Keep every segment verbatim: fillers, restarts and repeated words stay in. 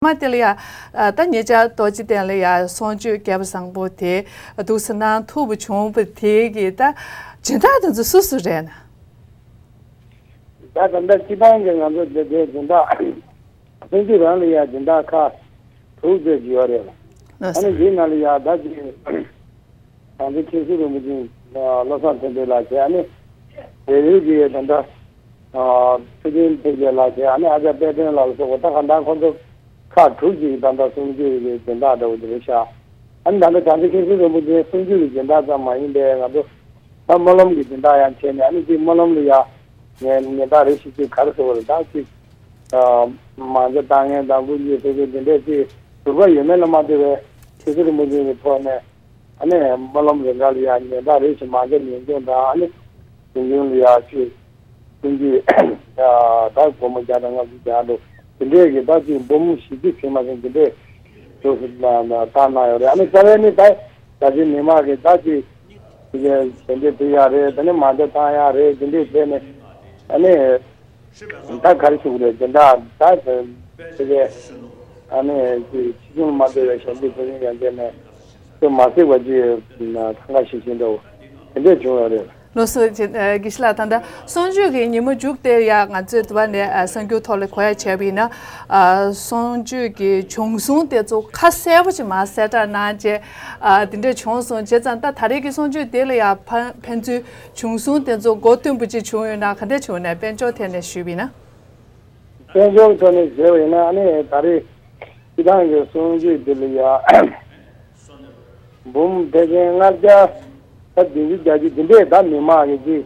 མ་དེ་ལ་ཡ་ད་ཉེ་ཆར་རྡོ་རྗེ་གདན་ལ་ཡ་གསུང་ཆོས་རྒྱས་པ་བཟང་པོ་དེ་འདུག་སེ་གནང་ཐུབ་པ་བྱུང་བ་དེ་གི་ད་སྦྱིན་བདག་དེ་ཚོ་སུ་སུ་རེད་ན། ད་ད་ལྟ་སྤྱི་བཏང་གི་ང་ཚོ་དེ་དེ་སྦྱིན་བདག་གསུང་ཆོས་རང་ལ་ཡ་སྦྱིན་བདག་ཁག་དྲུག་ཙམ་ཅིག་ཡོད་རེད་ལ། ཨ་ནི་དེའི་ནང་ལ་ཡ་ད་ཅིག་དང་པོ་མཁན་ཟུར་རིན་པོ་ཆེ་བློ་བཟང་མཐོན་པོ་ལགས་བྱས། ཨ་ནི་བལ་ཡུལ་གྱི་ད་ལྟ་ཐུབ་བསྟན་འཕེལ་རྒྱས་ལགས་བྱས། ཨ་ནི་ཨ་ཅག་དཔལ་སྒྲོན་ལགས་ལ་སོགས་པ་ད་ག་འདྲ་ཁོང་ཚོ་ཁག་དྲུག་ཅིག་ད་ལྟ་གསུང་ཆོས་ཀྱི་སྦྱིན་བདག་འདྲ་བོ་དེ་རེད་ཤག་ཨ་ནི་ད་ལྟ་བྱང་ཆུབ་མཁན་ཟུར་རིན་པོ་ཆེ་གསུང་ཆོས་ཀྱི་སྦྱིན་བདག་ཙམ་མ་ཡིན་པའི་ང་ཚོ་ད་སྨོན་ལམ་གྱི་སྦྱིན་བདག་ཡང་བྱས་ནས། ཨ་ནི་དེ་སྨོན་ལམ་ལ་ཡ་ཉེན་ཉེན་བརྡ་རེ་ཞིག་ཅིག་ག་རེ་ཟེར་བ་རེད། ད་ཅིག་མང་ཚོགས་བཏང་མཁན་དང་དབུ་འབྱེད་སོགས་ཀྱི་འདི་འདྲས་ཅིག་ཟུར་པ་ཡོད་མེད་ལ་མ་ལྟོས་པའི་མཁན་ཟུར་རིན་པོ་ཆེ་གི་ཐོག་ནས། ཨ་ནི་སྨོན་ལམ་རེ་འགའ་ལ་ཡ་ཉེན་བརྡ་རེ་ཞིག་མང་ཚོགས་ཉེན་སྐྱོང་དང་། ཨ་ནི་དུས་རྒྱུན་ལ་ཡ་ཅིག་ཀུན་གྱིས་ད་སྒོར་མོ་བརྒྱ་དང་ལྔ་བཅུ་བརྒྱ་འགྲོ་དེ་འདྲས་ཀྱི་ད་ཅིག་འབུམ་བཞི་བཅུ་ཟིན་མ་ཟིན་དེ་འདྲས་འདུག་སེ་བཏང་གནང་ཡོད་རེད། ཨ་ནི་རྩ་བའི་ནི་ད་རྒྱ་ཆེའི་མི་མང་གི་ད་ཅིག་དེ་གའི་ཞལ་འདེབས་ཕུལ་ཡག་རེད། དེ་ནས་མང་ཚོགས་བཏང་ཡག་རེད། དེ་འདྲས་བྱས་ནས་ཨ་ནི། ད་ག་རེ་ཞུ་དགོས་རེད། དེ་འདྲ་ད་དེ་གའི་ཨ་ནི་ཅིག་ཕྱི་ཆུང་མ་འདོད་པའི་ཞལ་འདེབས་ཕུལ་མཁན་ཡང་བྱས་ནས་ཚོད་མ་སྲིད་པ་ཅིག་ཐང་ག་ཤིག་ཤིག་འདྲ་བོ་དེ་འདྲས་བྱུང་ཡོད་རེད། ལགས་སོ། དགེ་བཤེས་ལགས། ད་ལྟ་གསུང་ཆོས་ཀྱི་ཉིན་མོ་མཇུག་དེར་ཡ་ང་ཚོས་དུ་བ་ནས་གསར་འགྱུར་ཐོག་ལ་གོ་ཡ་བྱས་པ་ཡིན་ན། གསུང་ཆོས་ཀྱི་བྱུང་སོང་དེ་ཚོ་ཁ་གསལ་པོ་ཅིག་མར་གསལ་བསྒྲགས་གནང་བྱས་དེ་འདྲས་བྱུང་སོང་། བྱས་ཙང་ད་ད་རེས་ཀྱི་གསུང་ཆོས་དེ་ལ་ཡ་ཕན་ཕན་ཚུན་བྱུང་སོང་དེ་ཚོ་གོ་མཐུན་པོ་ཅིག་བྱུང་ཡོད་ན་ག་འདྲས་བྱུང་ན་དཔལ་འབྱོར་ཐད་ནས་ཞུས་པ་ཡིན་ན། དཔལ་འབྱོར་ཐོག་ནས་བྱས་པ་ཡིན་ན། ཨ་ནི་ད་རེས་སྤྱི་བཏང་གི་གསུང་ཆོས་འདི་ལ་ཡ་འབུམ་ཕལ་ཆེར་ལྔ་བརྒྱ་ད་བདུན་ཅུ་བརྒྱད་ཅུ་འདི་འདྲས་ད་མི་མང་གི་ཅིག་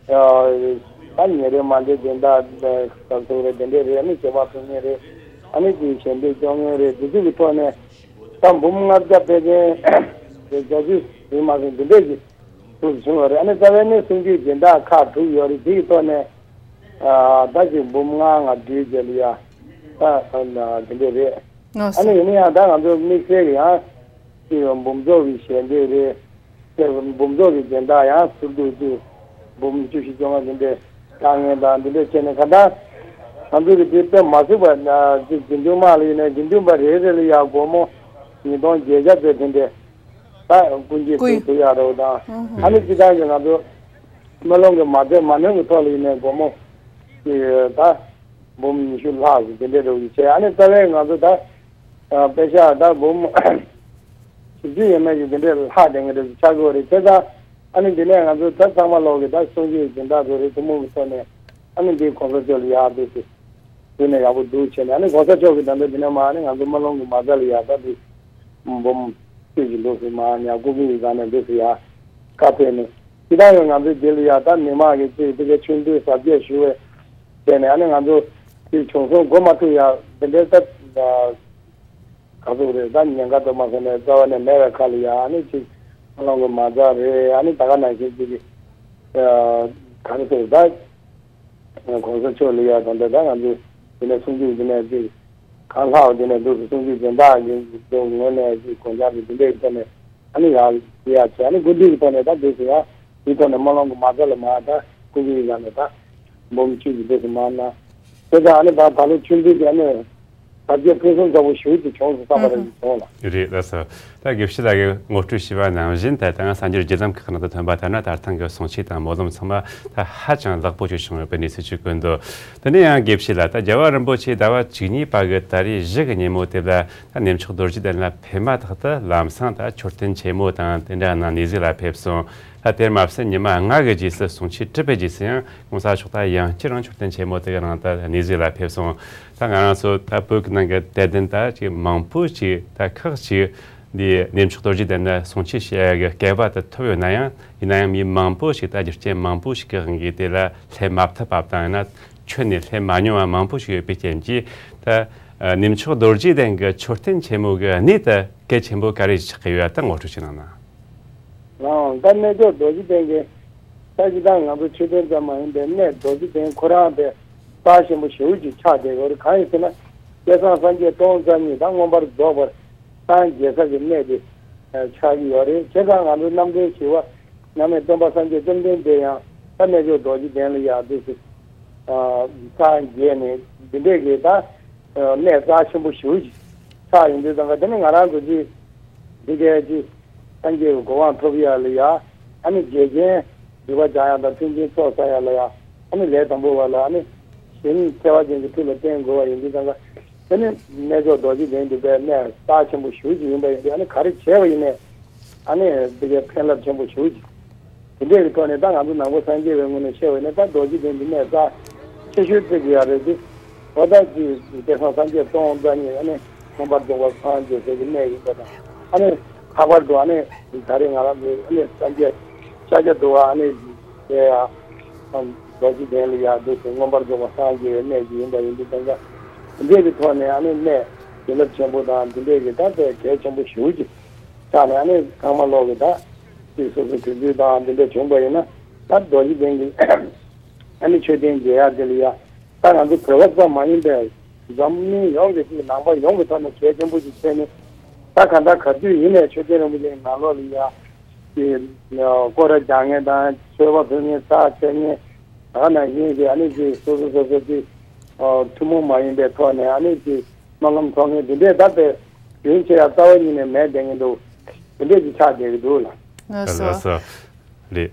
ད་ཉིན་རེ་མ་འདྲེས་སྦྱིན་བདག་ག་ཚོད་རེད། དེ་འདྲས་རེད། ཨ་ནི་བྱེད་པ་ཕུལ་མཁན་རེད། ཨ་ནི་ཅིག་ཞལ་འདེབས་སྐྱོང་མཁན་རེད། འདི་ཚོ་གི་ཐོག་ནས་ད་འབུམ་ལྔ་བརྒྱ་ཕལ་ཆེར་བརྒྱད་ཅུ་ཡིན་མ་ཟིན་འདི་འདྲས་ཀྱི་དུ་བྱུང་བ་རེད། ཨ་ནི་རྩ་བའི་ནི་གསུང་ཆོས་སྦྱིན་བདག་ཁག་དྲུག་ཡོད་རེད། དེ་གི་ཐོག་ནས་ཨ་ད་ཅིག་འབུམ་ལྔ་ལྔ་བཅུའི་རྗེས་ལ་ཡ་ད་དེ་འདྲས་རེད། ལགས་ཨ་ནི་སོ། ཡིན་ན་ཡང་ད་ང་ཚོ་དམིགས་བསལ་གྱི་ཡང་ཅིག་འབུམ་ཚོགས་ཀྱི་ཞལ་འདེབས་རེད། དེ་འབུམ་ཚོགས་ཀྱི་སྦྱིན་བདག་ཡང་ཟུར་དུ་ཅིག་འབུམ་བཅུ་བཞི་བཅོ་ལྔ་དེ་འདྲས་བཏང་མཁན་དང་དེ་འདྲས་བྱས་ནས། ག་ད་ང་ཚོ་གི་དེ་དཔེ་མ་སྲིད་པ་ཅིག་དགེ་འདུན་དམངས་ལ་ཡིན་ན་དགེ་འདུན་པ་རེ་རེ་ལ་ཡ་སྒོར་མོ་ཉིས་སྟོང་བརྒྱད་བརྒྱ་ཙམ་དེ་འདྲས། ད་ཀུན་གྱིས་ཀུན་ཟུར་དུ་ཡག་རོགས་དང་། ཨ་ནི་སྤྱི་བཏང་གི་ང་ཚོ་སྨོན་ལམ་གྱི་མ་རྩ་མ་ནོན་གྱི་ཐོག་ལ་ཡིན་ནའི་སྒོར་མོ་ཅིག་ད་འབུམ་ཉི་ཤུ་ལྷག་ཅིག་དེ་འདྲས་རོགས་ཀྱི་བྱས། ཨ་ནི་རྩ་བའི་ང་ཚོ་ད་དཔེ་ཤག་ད་འབུམ་བཞི་བཅུ་ཡས་མས་ཀྱི་དེ་འདྲས་ལྷག་དེ་འདྲས་ཆགས་ཀྱི་ཡོད་རེད། བྱས་ཙང་ཨ་ནི་འདི་ནས་ང་ཚོ་ད་ཚང་མ་ལོག་གི་ད་གསུང་ཆོས་སྦྱིན་བདག་ཚོ་རེད། ཐུན་མོང་གི་ཐོག་ནས་ཨ་ནི་འདི་གོང་ས་མཆོག་ལ་ཡག་འདུག་ཟེར། དེ་ནས་ཡག་པོ་འདུག་བྱས་ནས། ཨ་ནི་གོང་ས་མཆོག་གིས་ད་ལྟ་འདི་ནས་མར་ཨ་ནི་ང་ཚོ་སྨོན་ལམ་གྱི་མ་རྩ་ལ་ཡག་ད་འདི་འབུམ་བཅུ་ཞིག་འདུག་ཟེར། མར་ཉར་སྐུ་ཕུང་གི་སྒང་ནས་འདུག་ཟེར་ཡག་བཀའ་ཕེབས་ནས། སྤྱི་བཏང་གི་ང་ཚོའི་འདི་ལ་ཡག་ད་མི་མང་གི་ཅིག་དེ་གའི་ཆུང་དུས་གཟབ་རྒྱས་ཞུ་བའི་བྱས་ནས། ཨ་ནི་ང་ཚོ་ཅིག་བྱུང་སོང་མགོ་མ་ཐུག་ཡག་དེ་འདྲའི་ད་ག་ཚོད་རེད། ད་ཉེན་ཁ་དུ་མ་སོང་ནས་རྩ་བ་ནས་མེད་པའི་ཁ་ལ་ཡ་ཨ་ནི་ཅིག་སྨོན་ལམ་གྱི་མ་རྩ་རེད། ཨ་ནི་ད་ག་ནང་བཞིན་ཅིག་གི་ག་རེ་ཟེར། ད་གོང་ས་མཆོག་ལ་ཡ་ད་ལྟ་ད་ང་ཚོས་འདི་ནས་གསུང་ཆོས་འདི་ནས་ཅིག་གང་ལྷག་འདི་ནས་འདུག་སེ་གསུང་ཆོས་སྦྱིན་བདག་གི་ངོས་ནས་ཅིག་གོང་ཆག་གི་འདི་འདྲའི་ཐོག་ནས་ཨ་ནི་ཡ་ཡ་བྱས། ཨ་ནི་སྐུ་མདུན་གྱི་ཐོག་ནས་ད་འདུག་སེ་ཡ་འདིའི་ཐོག་ནས་སྨོན་ལམ་གྱི་མ་རྩ་ལ་མ་ད་སྐུ་མདུན་གྱི་ཡ་ནས་ད་འབུམ་བཅུ་ཞིག་འདུག་སེ་མ་གནང་། དེ་ལྟར་ཨ་ནི་ད་ད་ལོ་ཆུང་དུས་ཀྱི་ཨ་ནི་དར་རྒྱས་ཕུན་སུམ་ཚོགས་པོ་ཞེ་པོ་ཅིག་བྱུང་སོང་བསམ་པ་རེ་ཞིག་བྱུང་ལ། རེད། ལགས་སོ། ད་དགེ་བཤེས་ལགས་ཀྱིས་ངོ་སྤྲོད་ཞུས་པ་ནང་བཞིན་ད་ལྟ་ང་གསར་འགྱུར་བརྒྱུད་ལམ་ཁག་ནང་དུ་ཐོན་པ་ལྟར་ན། ད་ཐེངས་ཀྱི་གསུང་ཆོས་དང་སྨོན་ལམ་ཚང་མ་ད་ཧ་ཅང་ལེགས་པོ་ཞིག་བྱུང་ཡོད་པའི་གནས་ཚུལ་ཅིག་བཀོད་འདུག་དེ་ནས་ཡང་དགེ་བཤེས་ལགས། ད་རྒྱལ་བ་རིན་པོ་ཆེ་ཟླ་བ་བཅུ་གཉིས་པ་གི་ད་རེས་བཞི་གི་ཉིན་མོ་དེ་ལ་ད་གནས་མཆོག་རྡོ་རྗེ་གདན་ལ་ཕེབས་མ་ཐག་ཏུ་ལམ་སང་ད་མཆོད་རྟེན་ཆེན་མོ་དང་དེ་འདྲ་ནང་གནས་གཟིགས་ལ་ཕེབས་སོང་། ད་དེར་མ་ཟད་ཉི་མ་ལྔ་གི་རྗེས་སུ་གསུང་ཆོས་གྲུབ་པའི་རྗེས་སུ་ཡང་གོང་ས་མཆོག་ད་ཡང་བསྐྱར་རང་མཆོད་རྟེན་ཆེན་མོ་དེ་གི་ནང་ད་གནས་གཟིགས་ལ་ཕེབས་སོང་། ད་ང་རང་ཚོ་ད་བོད་ཀྱི་ནང་གི་དད་ལྡན་ད་ཅིག་མང་པོ་ཞིག་ད་ཁག་ཅིག་འདི་གནས་མཆོག་རྡོ་རྗེ་གདན་ན་གསུང་ཆོས་བཤད་ཡ་གི་སྐལ་བ་དེ་ཐོབ་ཡོད་ན་ཡང་། ཡིན་ན་ཡང་མི་མང་པོ་ཞིག་ད་རྒྱུ་རྐྱེན་མང་པོ་ཞིག་གི་དབང་གིས་དེ་ལ་སླེབས་མ་ཐུབ་པ་དང་། ཡིན་ན་ཁྱོན་ནས་སླེབས་མ་མྱོང་བ་མང་པོ་ཞིག་ཡོད་པའི་རྐྱེན་གྱིས། ད་གནས་མཆོག་རྡོ་རྗེ་གདན་གྱི་མཆོད་རྟེན་ཆེན་མོ་གི་གནས་དེ་གལ་ཆེན་པོ་ག་རེ་ཆགས་ཀྱི་ཡོད་ད་ངོ་སྤྲོད་ཅིག་གནང་ན། ལགས། ད་གནས་མཆོག་རྡོ་རྗེ་གདན་གྱི་ད་ཅི་ད་ང་ཚོ་མཆོད་རྟེན་ཙམ་མ་ཡིན་པའི་གནས་རྡོ་རྗེ་གདན་ཁོ་རང་དེ་རྩ་ཆེན་པོ་ཞེ་པོ་ཅིག་ཆགས་བསྡད་ཡོད་རེད། གང་ཡིན་ཟེར་ན་བསྐལ་བཟང་སངས་རྒྱས་སྟོང་རྩ་གཉིས་དང་མངོན་པར་རྫོགས་པར་སངས་རྒྱས་ས་ཀྱི་གནས་དེ་ཆགས་ཀྱི་ཡོད་རེད། བྱས་ཙང་ང་ཚོའི་རྣམ་འདྲེན་ཞི་བ་མཉམ་མེད་སྟོན་པ་སངས་རྒྱས་བཅོམ་ལྡན་འདས་ཡང་ད་གནས་མཆོག་རྡོ་རྗེ་གདན་ལ་ཡར་འདུག་སེ་སངས་རྒྱས་ནས་འདི་འདྲས་ཀྱི་ད་ གནད་རྩ་ཆེན་པོ་ཞེ་པོ་ཅིག་ཆགས་ཡོང་དུས་ཙང་ཀ་དེ་ནི་ང་རང་ཚོ་ཅིག་འདི་གའི་ཅིག་སངས་རྒྱས་ཀྱི་གོ་འཕང་ཐོབ་ཡ་ལ་ཡ་ཨ་ནི་འགལ་རྐྱེན་སྒྲིབ་པ་སྦྱང་ཡ་དང་མཐུན་རྐྱེན་ཚོགས་བསགས་ཡ་ལ་ཡ་ཨ་ནི་ལས་དང་པོ་བ་ལ་ཨ་ནི་གཞན་ཐེག་པ་ཅན་གྱི་མཐུ་ལ་བརྟེན་དགོས་པ་ཡིན་དུས་ཙང་ཀ་དེ་ནི་རྣལ་འབྱོར་རྡོ་རྗེ་གདན་འདི་པའི་གནད་རྩ་ཆེན་པོ་ཞེ་པོ་ཅིག་ཡིན་པ་ཡིན་དུས་ཨ་ནི་ག་རེ་བྱས་པ་ཡིན་ནའི་ཨ་ནི་འདི་གའི་ཕན་རླབས་ཆེན་པོ་ཞེ་པོ་ཅིག་དེ་འདྲའི་གི་ཐོག་ནས་ད་ང་ཚོ་ནང་པ་སངས་རྒྱས་པའི་ངོས་ནས་བཤད་པ་ཡིན་ན་ད་རྡོ་རྗེ་གདན་འདི་གནད་རྩ་ཆེ་ཤོས་བརྩི་དགོས་ཡ་རེད་དེ། འོ་ད་ཅིག་བསྐལ་བཟང་སངས་རྒྱས་སྟོང་རྩ་གཉིས་ཨ་ནི་མངོན་པར་རྫོགས་པར་སངས་རྒྱས་ཟེར་གྱི་གནད་ཡིན་པ་དང་ཨ་ནི་ལྷག་པར་དུ་ཨ་ནི་ད་རེས་ང་རང་ཚོའི་ཨ་ནི་སངས་རྒྱས་ཤཱཀྱ་ཐུབ་པ་ཨ་ནི་དེ་ཡ་རྡོ་རྗེ་གདན་ལ་ཡ་འདུག་སེ་མངོན་པར་རྫོགས་པར་སངས་རྒྱས་པའི་གནད་ཅིག་ཡིན་པ་ཡིན་དུས་ཙང་ཀ་དེ་འདྲའི་གི་ཐོག་ནས་ཨ་ནི་གནད་བྱིན་རླབས་ཆེན་པོ་དང་དེ་འདྲའི་གི་ད་དཔེ་གལ་ཆེན་པོ་ཞེ་པོ་ཅིག་ཆགས་ནས་ཨ་ནི་ཚང་མ་ལོག་གི་ད་ཅིག་སོ་སོའི་དུས་ཚོད་དང་དེ་འདྲ་བྱུང་པ་ཡིན་ན་ད་རྡོ་རྗེ་གདན་གྱི་ཨ་ནི་མཆོད་རྟེན་མཇལ་ཡག་དེ་ལ་ཡ་ད་ང་ཚོ་བོད་པ་ཙམ་མ་ཡིན་པའི་འཛམ་གླིང་ཡོངས་ཀྱི་ཅིག་ནང་པ་ཡོངས་ཀྱི་ཐོག་ནས་གལ་ཆེན་པོ་ཞིག་ཆགས་ནས་ད་ག་འདྲ་ག་དུས་ཡིན་ནའི་མཆོད་རྟེན་རིན་པོ་ཆེའི་ནང་ལོགས་ལ་ཡ་ཅིག་སྐོར་ར་རྒྱག་མཁན་དང་མཆོད་པ་ཕུལ་མཁན་ཕྱག་འཚལ་མཁན་ད་ག་ནང་བཞིན་གྱི་ཨ་ནི་ཅིག་སོ་སོ་སོ་སོ་ཅིག་ཐུན་མོང་མ་ཡིན་པའི་ཐོག་ནས་ཨ་ནི་ཅིག་སྨོན་ལམ་འཚོགས་མཁན་དེ་འདྲས་ད་དཔེ་རྒྱུན་ཆད་ཡ་རྩ་བ་ཉིད་ནས་མེད་བསྡད་མཁན་འདུག་དེ་འདྲས་ཀྱི་ཆགས་བསྡད་ཀྱི་འདུག་ལ། ལགས་སོ། ལགས་སོ། རེད།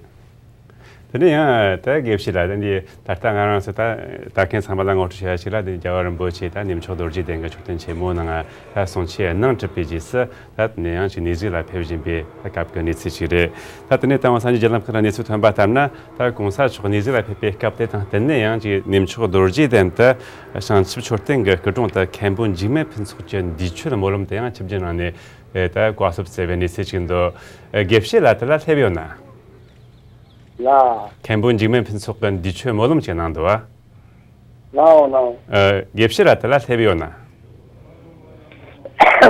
དེ་ནས་ཡང་ད་དགེ་བཤེས་ལགས་དེ་འདི་ད་ལྟ་ང་རང་ཚོ་ད་ལྟ་མཁན་ཚང་མ་ལ་ངོ་སྤྲོད་བྱ་ཡ་ཞིག་ལ་དེ་རྒྱལ་བ་རིན་པོ་ཆེ་ད་གནས་མཆོག་རྡོ་རྗེ་གདན་གྱི་མཆོད་རྟེན་ཆེན་མོ་ནང་ད་གསུང་ཆོས་གནང་གྲུབ་པའི་རྗེས་སུ་ད་དེ་ནས་ཡང་ཅིག་གནས་གཟིགས་ལ་ཕེབས་བཞིན་པའི་ད་སྐབས་ཀྱི་གནས་ཚུལ་ཞིག་རེད། ད་དེ་ནས་ད་ང་སངས་རྒྱས་རྒྱལ་ལམ་ཁག་ལ་གནས་ཚུལ་ཐོན་པ་ལྟར་ན་ད་གོང་ས་མཆོག་གནས་གཟིགས་ལ་ཕེབས་པའི་སྐབས་དེ་དང་བསྟུན་ནས་ཡང་ཅིག་གནས་མཆོག་རྡོ་རྗེ་གདན་དུ་བྱང་ཆུབ་མཆོད་རྟེན་གྱི་སྐུ་དྲུང་དུ་མཁན་པོ་འཇིགས་མེད་ཕུན་ཚོགས་ཀྱི་འདས་མཆོད་སྨོན་ལམ་དེ་ཡང་ཆིབས་བསྒྱུར་གནང་ནས། ཨེ། ད་བཀའ་སློབ་སྩལ་བའི་གནས་ཚུལ་ཅིག་འདུག་ཨེ། དགེ་བཤེས་ལགས་དེ་ལ་སླེབས་ཡོད་ན། ལགས། མཁན་པོ་འཇིགས་མེད་ཕུན་ཚོགས་ཀྱི་འདས་མཆོད་སྨོན་ལམ་ཅིག་གནང་འདུག་བ། ལགས་འོང་ལགས་འོང་། ཨེ། དགེ་བཤེས་ལགས་དེ་ལ་སླེབས་ཡོད་ན།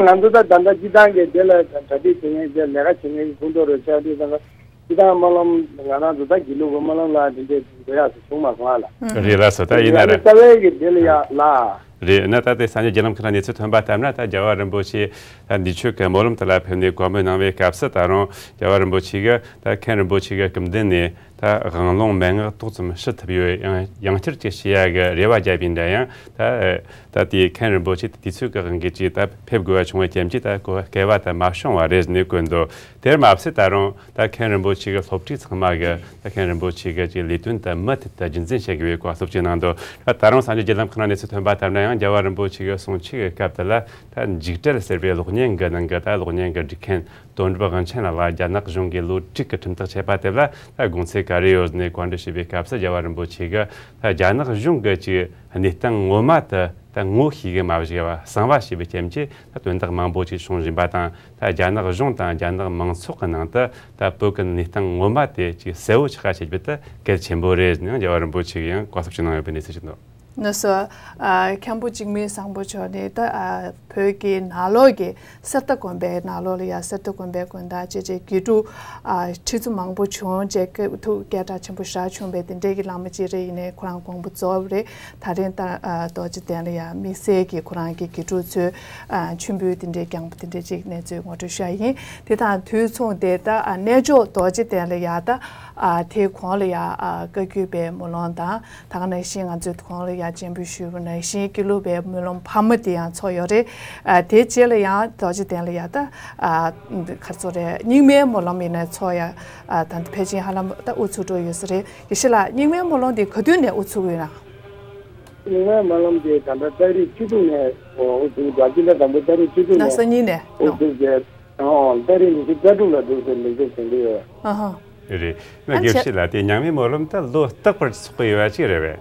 ང་ཚོ་ད་ད་ལྟ་སྤྱི་བཏང་གི་དེ་ལ་གྲ་སྒྲིག་བྱེད་མཁན་དེ་ལས་ཀ་བྱེད་མཁན་གྱི་ཁོངས་གཏོགས་རེད་ཆགས་དུས་ཙང་ཀ་སྤྱི་བཏང་སྨོན་ལམ་ང་རང་ཚོ་ད་དགེ་ལུགས་ཀྱི་སྨོན་ལམ་ལ་དེ་འདྲས་འགྲོ་ཡག་སུ་བྱུང་མ་སོང་ཨ་ལ། རེད་ལགས་སོ། ད་ཡིན་ན་རེད། རྩ་བའི་གི་དེ་ལ་ཡ་ལགས། རེད། ན་ད་ལྟའི་སངས་རྒྱས་རྒྱལ་ལམ་ཁག་ལ་གནས་ཚུལ་ཐོན་པ་ལྟར་ན་ད་རྒྱལ་བ་རིན་པོ་ཆེ་ད་འདས་མཆོད་ཀྱི་སྨོན་ལམ་དེ་ལ་ཕེབས་ནས་བཀའ་མོལ་གནང་བའི་སྐབས་སུ་ད་རུང་རྒྱལ་བ་རིན་པོ་ཆེ་གིས་ད་མཁན་རིན་པོ་ཆེ་གི་སྐུ་མདུན་ནས་ད་དབང་ལུང་མན་ངག་ཏོག་ཙམ་ཞུ་ཐུབ་ཡོད། ཡང་ཡང་བསྐྱར་ཅིག་ཞུ་ཡ་གི་རེ་བ་བརྒྱབ་པ་ཡིན་འདྲ་ཡང་ད་ད་དེའི་མཁན་རིན་པོ་ཆེ་དུས་ཚོད་ཀྱི་དབང་གིས་ཅིག་ད་ཕེབས་དགོས་པ་བྱུང་བའི་རྐྱེན་གྱིས་ད་གོ་སྐལ་བ་དེ་མ་བྱུང་བ་རེད་ནས་བཀོད་འདུག་དེར་མ་ཟད་ད་རུང་ད་མཁན་རིན་པོ་ཆེ་གི་སློབ་ཕྲུག་ཚང་མ་གི་ད་མཁན་རིན་པོ་ཆེ་གི་ཅིག་ལས་དོན་དེ་མུ་མཐུད་དུ་རྒྱུན་འཛིན་བྱེད་དགོས་པའི་བཀའ་སློབ་ཅིག་གནང་འདུག་ད་ད་རུང་སངས་རྒྱས་རྒྱལ་ལམ་ཁག་ནང་གནས་ཚུལ་ཐོན་པ་ལྟར་ན་ཡང་རྒྱལ་བ་རིན་པོ་ཆེ་གི་གསུང་ཆོས་ཀྱི་སྐབས་དེ་ལ་ད་འཇིགས་བྲལ་ཟེར་བའི་གློག་བརྙན་གི་ནང་གི་ད་གློག་བརྙན་གི་སྒྲིག་མཁན་དོན་གྲུབ་དབང་ཆེན་ལགས་ལ་རྒྱ་ནག་གཞུང་གིས་ལོ་དྲུག་གི་ཁྲིམས་ཐག་བཅད་པ་དེ་ལ་ད་དགོངས་ཚུལ་ག་རེ་ཡོད་ནས་བཀའ་འདྲི་ཞུས་པའི་སྐབས་སུ་རྒྱལ་བ་རིན་པོ་ཆེ་གིས་ད་རྒྱ་ནག་གཞུང་གི་ཅིག་གནས་སྟངས་ངོ་མ་དེ་ད་ངོ་ཤེས་གི་མ་བཞག་པ་གསང་བ་བྱས་པའི་རྐྱེན་གྱིས་ད་དོན་དག་མང་པོ་ཅིག་བྱུང་བཞིན་པ་དང་། ད་རྒྱ་ནག་གཞུང་དང་རྒྱ་ནག་མང་ཚོགས་ཀྱི་ནང་དུ་ད་བོད་ཀྱི་གནས་སྟངས་ངོ་མ་དེ་ཅིག་གསལ་བོ་ཆགས་པ་བྱེད་རྒྱུ་དེ་གལ་ཆེན་པོ་རེད་ནས་རྒྱལ་བ་རིན་པོ་ཆེ་གིས་ཡང་བཀའ་སློབ་ཅིག་གནང་ཡོད་པའི་གནས་ཚུལ་ཞིག་འདུག་ལགས་སོ། ཨ། མཁན་པོ་འཇིགས་མེད་བཟང་པོ་མཆོག་ནི་ད་ཨ་བོད་ཀྱི་ནང་ལོགས་ཀྱི་གསེར་རྟ་དགོན་པའི་ནང་ལོགས་ལ་ཡ་གསེར་རྟ་དགོན་པའི་དགོན་བདག་བཅས་ཀྱི་དགེ་ཕྲུག་ཨ་ཁྲི་ཚོ་མང་པོ་བྱུང་བྱས་ཐུགས་སྐད་གྲགས་ཆེན་པོ་ཞེ་དྲག་བྱུང་བའི་དེ་འདྲའི་གི་བླ་མ་ཅིག་རེད། ཡིན་ནའི་ཁོ་རང་དགོངས་པ་རྫོགས་པ་རེད། ད་རིང་ད་ཨ་རྡོ་རྗེ་གདན་ལ་ཡ་དམིགས་བསལ་གྱི་ཁོ་རང་གི་དགེ་ཕྲུག་ཚོས་ཨ་མཆོད་འབུལ་དེ་འདྲའི་བསྐྱངས་པ་དེ་འདྲའི་ཅིག་གནས་ཚུལ་ངོ་སྤྲོད་ཞུ་ཡ་ཡིན། དེ་དང་དུས་མཚུངས་དེ་ད་ཨ་རྣལ་འབྱོར་རྡོ་རྗེ་གདན་ལ་ཡ་ད་ཨ་དེའི་གོང་ལ་ཡ་ཨ་བཀའ་བརྒྱུད་པའི་སྨོན་ལམ་དང་། ད་ག་ནང་བཞིན་ང་ཚོས་གོང་ལ་ཡ་སྤྱན་འབུལ་ཞུས་པ་ནང་བཞིན་དགེ་ལུགས་པའི་སྨོན་ལམ་འཕར་མ་དེ་ཡང་ཚོགས་ཡོད་རེད། ཨ་དེའི་རྗེས་ལ་ཡང་རྡོ་རྗེ་གདན་ལ་ཡ་ད་ཨ་ག་རེ་ཟེར་དགོས་རེད། རྙིང་མའི་སྨོན་ལམ་ཡིན་ན་ཚོགས་ཡ་ཨ་ད་ཕལ་ཆེར་ཧ་ལམ་ད་དབུ་ཚུགས་འགྲོ་ཡོད་ས་རེད། དགེ་བཤེས་ལགས་རྙིང་མའི་སྨོན་ལམ་དེ་ག་དུས་ནས་དབུ་ཚུགས་ཡོད་ན། རྙིང་མའི་སྨོན་ལམ་དེ་ད་ལྟ་ཏ་རིག་བཅུ་དྲུག་ནས་དབུ་ཚུགས་འདུག་སྤྱི་ཟླ་དང་པོ་ཏ་རིག་བཅུ་དྲུག་ན་ནས་སང་ཉིན་ནས་དབུ་ཚུགས་བྱས། ཨོ་ཏ་རིག་ཉི་ཤུ་རྩ་དྲུག་ལ་འདུག་ཟེར་ལེགས་འགྲུབ་བྱུང་གི་ཡོད། ཨ་ཧ། རེད། ང་ཨ་དགེ་བཤེས་ལགས་དེ་རྙིང་མའི་སྨོན་ལམ་ད་ལོ་རྟག་པར་ཚོགས་ཀྱི་ཡོད་པ་ཅིག་རེད་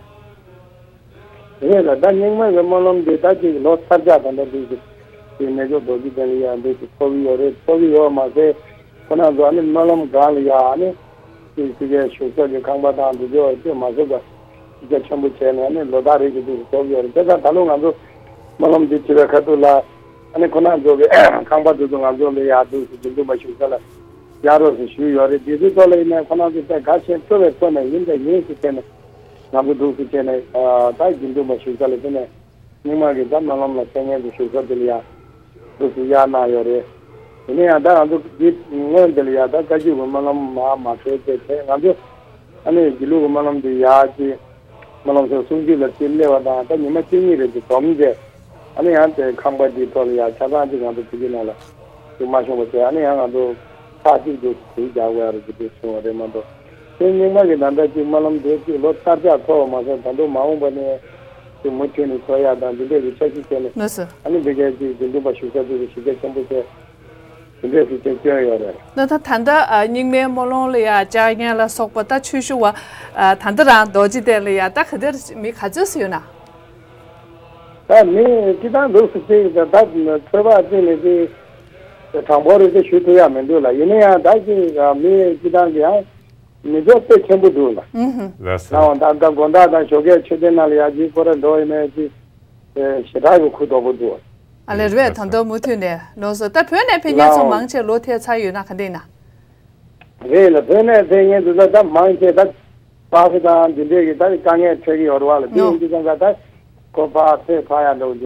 པས། རེད་ལ་ད་རྙིང་མ་གི་སྨོན་ལམ་འདི་ད་ཅིག་ལོ་གསར་རྒྱག་དང་འདྲ་འདུག་ཟེར། དེ་རྣལ་འབྱོར་རྡོ་རྗེ་གདན་ལ་ཡང་འདུག་ཟེར་ཚོགས་ཀྱི་ཡོད་རེད། ཚོགས་ཀྱི་ཡོད་མ་ཟད། ཁོ་རང་ཚོ་ཨ་ནི་སྨོན་ལམ་སྒང་ལ་ཡང་ཨ་ནི། དེ་དེ་གའི་བཞུགས་ས་ཀྱི་ཁང་པ་དང་དེ་ཚོ་ཅིག་མ་ཟད་པ། ཅིག་ཆེན་པོ་བྱས་ནས་ཨ་ནི་ལོ་ལྟར་རེ་བཞིན་འདུག་ཟེར་ཚོགས་ཀྱི་ཡོད་རེད། དེ་ད་ད་ལོ་ང་ཚོ་སྨོན་ལམ་འདི་བྱེད་པའི་ཁ་ཐུག་ལ་ཨ་ནི་ཁོ་རང་ཚོ་གི་ཁང་པ་དེ་ཚོ་ང་ཚོ་ལ་ཡར་འདུག་ཟེར་དགེ་འདུན་པ་བཞུགས་ས་ལ་ཡར་རོགས་ཟེར་ཞུས་ཡོད་རེད། དེ་ཚོའི་ཐོག་ལ་ཡིན་ནའི་ཁོ་རང་ཚོ་ད་གལ་ཆེན་ཐུབ་པའི་ཐོག་ནས་ཡིན་དང་ཡིན་ཟེར་བྱས་ནས། ང་ཚོ་འདུག་སེ་བྱས་ནས་ད་དགེ་འདུན་པ་བཞུགས་ས་ལ་དེ་ནས་རྙིང་མ་གི་ད་སྨོན་ལམ་ལ་གསན་མཁན་གྱི་བཞུགས་ས་དེ་ལ་ཡང་འདུག་སེ་གཡར་གནང་ཡོད་རེད། དེ་ནས་ཡང་ད་ང་ཚོ་འདི་སྔོན་དེ་ལ་ཡང་ད་བཀའ་བརྒྱུད་ཀྱི་སྨོན་ལམ་མ་མ་འཁེལ་ཚེ་དེ་ང་ཚོ་ཨ་ནི་དགེ་ལུགས་ཀྱི་སྨོན་ལམ་དེ་ཡར་གྱི་སྨོན་ལམ་སོགས་གསུང་ཆོས་ལ་དེ་སླེབས་པ་དང་ད་ཉི་མ་གཅིག་གཉིས་རེ་དེ་སྡོམ་མཛད། ཨ་ནི་ཡང་དེ་ཁང་པ་འདིའི་ཐོག་ལ་ཡང་ཆ་ཚང་ཅིག་ང་ཚོ་བོད་ཀྱི་ནང་ལ་ཅིག་མ་ཤོང་བ་བྱས། ཨ་ནི་ཡང་ང་ཚོ་ཁག་ཅིག་ཏུ་གུ་རྒྱག་དགོས་ཡ་རེད་ཅེས་དེ་གསུངས་པ་རེད་མ་གཏོགས། དེ་རྙིང་མ་གི་ད་ལྟ་ཅིག་སྨོན་ལམ་དེ་ཅིག་ལོ་ལྟར་ཆགས་ཐོབ་པ་མ་ཟད། ད་དུང་མ་འོངས་པ་ནས་ཅིག་མུ་མཐུད་ནས་ཐོབ་ཡ་དང་འདི་འདྲས་ཀྱི་འཆར་གཞི་བྱས་ནས། ལགས་སོ། ཨ་ནི་འདི་གའི་ཅིག་དགེ་འདུན་པ་བཞུགས་ས་དེ་ཚོ་གཞི་རྒྱ་ཆེན་པོ་བྱས། དེ་འདྲས་སུ་ཅིག་བསྐྱོན་ཡོད་རེད། ད་ད་ད་ལྟ་ཨ་རྙིང་མའི་སྨོན་ལམ་ལ་ཡ་བཅར་མཁན་ལ་སོགས་པ། ད་ཆོས་ཞུ་བ་ཨ་ད་ལྟ་རང་རྡོ་རྗེ་གདན་ལ་ཡ་ད་ག་དེར་མི་ག་ཚོད་ཙམ་ཡོད་ན། ད་མི་སྤྱི་བཏང་འདུག་སེ་ཅིག་ད་ད་ཚོད་དཔག་བརྩིས་ནས་ཅིག་གྲངས་འབོར་རེ་ཅིག་ཞུ་ཐུབ་ཡ་མི་འདུག་ལ། ཡིན་ན་ཡང་ད་ཅིག་མི་སྤྱི་བཏང་གི་ཡང་མི་ཚོགས་དཔེ་ཆེན་པོ་འདུག་ལ། ཨུ་ཧུམ། ལགས་སོ། ནའང་ད་ལྟ་དགོང་དག་དང་ཞོགས་ཀའི་མཆོད་རྟེན་ནང་ལ་ཡ་ཅིག་སྐོར་ར་འགྲོ་ཡིན་ནའི་ཅིག་ཞེ་དྲག་གི་ཁུ་དོག་པོ་འདུག། ཨ་ལས་རེད། ད་ལྟ་མུ་མཐུད་ནས་ལགས་སོ། ད་བོད་ནས་ཕེབས་མཁན་ཚོ་ལའང་མང་ཆེ་ལོ་ཐལ་ཚར་ཡོད་ན་ག་འདྲ་ཡིན་ན། རེད་ལ། བོད་ནས་ཕེབས་མཁན་ཚོ་ད་ད་མང་ཆེ་ད་པགས་ཀོ་དང་འདི་འདྲས་ཀྱི་ད་དཀའ་ངལ་འཕྲད་ཀྱི་ཡོད་རེད་བ་ལ། དེ་ནོ། ཡིན་དུས་ཙང་ཀ་ད་ཁོ་པ་ཚོས་ཕ་ཡ་འགྲོ་གི